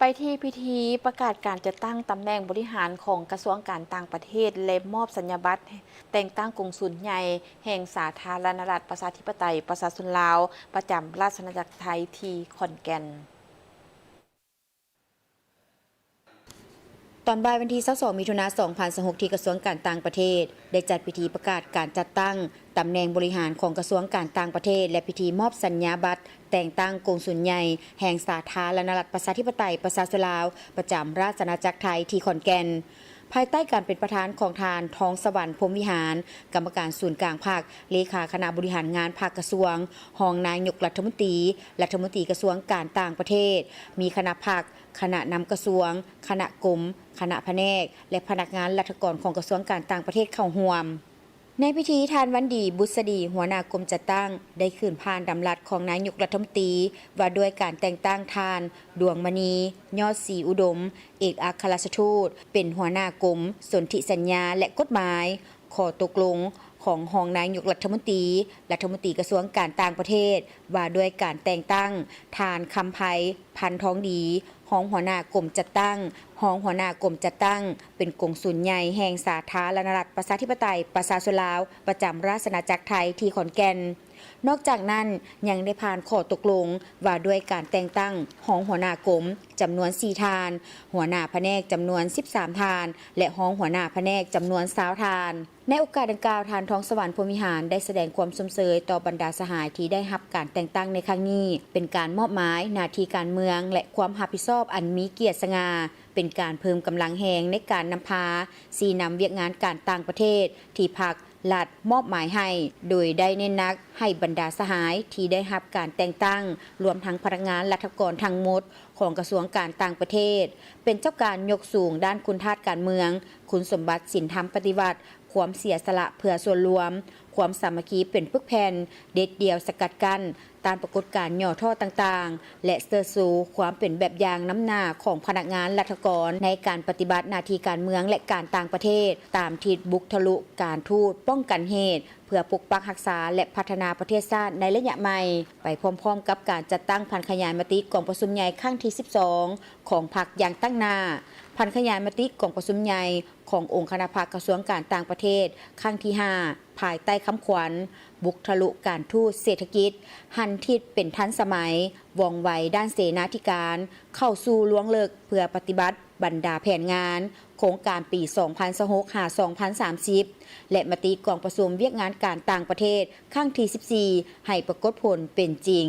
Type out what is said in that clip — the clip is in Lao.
ໄປທີ່ພິທີປະກາດການຈັດຕັ້ງຕຳແໜ່ງບໍລິຫານຂອງກະຊວງການຕ່າງປະເທດ ແລະ ມອບສັນຍາບັດແຕ່ງຕັ້ງກົງສຸນໃຫຍ່ແຫ່ງສາທາລະນະລັດ ປະຊາທິປະໄຕ ປະຊາຊົນລາວ ປະຈຳລາຊະອານາຈັກໄທ ທີ່ຂອນແກ່ນ. ຕອນບ່າຍວັນທີຊາວສອງ ມິຖຸນາ ສອງພັນຊາວຫົກ ທີ່ກະຊວງການຕ່າງປະເທດ ໄດ້ຈັດພິທີປະກາດການຈັດຕັ້ງຕຳແໜ່ງບໍລິຫານຂອງກະຊວງການຕ່າງປະເທດ ແລະ ພິທີມອບສັນຍາບັດແຕ່ງຕັ້ງກົງສຸນໃຫຍ່ແຫ່ງສາທາລະນະລັດ ປະຊາທິປະໄຕ ປະຊາຊົນລາວ ປະຈຳລາຊະອານາຈັກໄທ ທີ່ຂອນແກ່ນ. ພາຍໃຕ້ການເປັນປະທານຂອງທ່ານ ທອງສະຫວັນ ພົມວິຫານ ກຳມະການສູນກາງພັກ, ເລຂາຄະນະບໍລິຫານງານພັກກະຊວງ, ຮອງນາຍົກລັດຖະມົນຕີ, ລັດຖະມົນຕີກະຊວງການຕ່າງປະເທດ, ມີຄະນະພັກ, ຄະນະນຳກະຊວງ, ຄະນະກົມ, ຄະນະພະແນກ ແລະ ພະນັກງານລັດຖະກອນຂອງກະຊວງການຕ່າງປະເທດເຂົ້າຮ່ວມ. ໃນພິທີ, ທ່ານ ວັນດີ ບຸດສະດີ ຫົວໜ້າກົມຈັດຕັ້ງ ໄດ້ຂຶ້ນຜ່ານດຳລັດຂອງນາຍົກລັດຖະມົນຕີ ວ່າດ້ວຍການແຕ່ງຕັ້ງທ່ານ ດວງມະນີ ຍອດສີອຸດົມ ເອກອັກຄະລັດຖະທູດ ເປັນຫົວໜ້າກົມສົນທິສັນຍາ ແລະ ກົດໝາຍ, ຂໍ້ຕົກລົງຂອງຮອງນາຍົກລັດຖະມົນຕີ, ລັດຖະມົນຕີກະຊວງການຕ່າງປະເທດ ວ່າດ້ວຍການແຕ່ງຕັ້ງທ່ານ ຄຳໄພ ພັນທອງດີ ຮອງຫົວໜ້າກົມຈັດຕັ້ງ, ຮອງຫົວໜ້າກົມຈັດຕັ້ງ ເປັນກົງສຸນໃຫຍ່ແຫ່ງສາທາລະນະລັດ ປະຊາທິປະໄຕ ປະຊາຊົນລາວ ປະຈຳລາຊະອານາຈັກໄທ ທີ່ຂອນແກ່ນ. ນອກຈາກນັ້ນ, ຍັງໄດ້ຜ່ານຂໍ້ຕົກລົງວ່າດ້ວຍການແຕ່ງຕັ້ງຮອງຫົວໜ້າກົມຈຳນວນສີ່ທ່ານ, ຫົວໜ້າພະແນກຈຳນວນສິບສາມທ່ານ ແລະ ຮອງຫົວໜ້າພະແນກຈຳນວນຊາວທ່ານ. ໃນໂອກາດດັ່ງກ່າວ, ທ່ານ ທອງສະຫວັນ ພົມວິຫານ ໄດ້ສະແດງຄວາມຊົມເຊີຍຕໍ່ບັນດາສະຫາຍທີ່ໄດ້ຮັບການແຕ່ງຕັ້ງໃນຄັ້ງນີ້, ເປັນການມອບໝາຍໜ້າທີ່ການເມືອງ ແລະ ຄວາມຮັບຜິດຊອບອັນມີກຽດສະຫງ່າ, ເປັນການເພີ່ມກຳລັງແຮງໃນການນຳພາຊີ້ນຳວຽກງານການຕ່າງປະເທດທີ່ພັກ ລັດມອບໝາຍໃຫ້, ໂດຍໄດ້ເນັ້ນໜັກໃຫ້ບັນດາສະຫາຍທີ່ໄດ້ຮັບການແຕ່ງຕັ້ງ, ລວມທັງພະນັກງານລັດຖະກອນທັງໝົດຂອງກະຊວງການຕ່າງປະເທດ ເປັນເຈົ້າການຍົກສູງດ້ານຄຸນທາດການເມືອງ, ຄຸນສົມບັດສິນທຳປະຕິວັດ, ຄວາມເສຍສະຫຼະເພື່ອສ່ວນລວມ, ຄວາມສາມັກຄີເປັນປຶກແຜ່ນ, ເດັດດ່ຽວສະກັດກັ້ນ ຕ້ານປາກົດການຫຍໍ້ທໍ້ຕ່າງໆ ແລະ ເຊີດຊູຄວາມເປັນແບບຢ່າງນຳໜ້າຂອງພະນັກງານລັດຖະກອນໃນການປະຕິບັດໜ້າທີ່ການເມືອງ ແລະ ການຕ່າງປະເທດ ຕາມທິດບຸກທະລຸການທູດປ້ອງກັນເຫດ ເພື່ອປົກປັກຮັກສາ ແລະ ພັດທະນາປະເທດຊາດໃນໄລຍະໃໝ່, ໄປພ້ອມໆກັບການຈັດຕັ້ງຜັນຂະຫຍາຍມະຕິກອງປະຊຸມໃຫຍ່ຄັ້ງທີສິບສອງຂອງພັກຢ່າງຕັ້ງໜ້າ, ຜັນຂະຫຍາຍມະຕິກອງປະຊຸມໃຫຍ່ ຂອງອົງຄະນະພັກກະຊວງການຕ່າງປະເທດຄັ້ງທີຫ້າ ພາຍໃຕ້ຄຳຂວັນ ບຸກທະລຸການທູດເສດຖະກິດ, ຫັນທິດເປັນທັນສະໄໝ, ວ່ອງໄວດ້ານເສນາທິການ, ເຂົ້າສູ່ລວງເລິກເພື່ອປະຕິບັດບັນດາແຜນງານໂຄງການປີສອງພັນຊາວຫົກ ຫາ ສອງພັນສາມສິບ ແລະ ມະຕິກອງປະຊຸມວຽກງານການຕ່າງປະເທດຄັ້ງທີສິບສີ່ ໃຫ້ປາກົດຜົນເປັນຈິງ.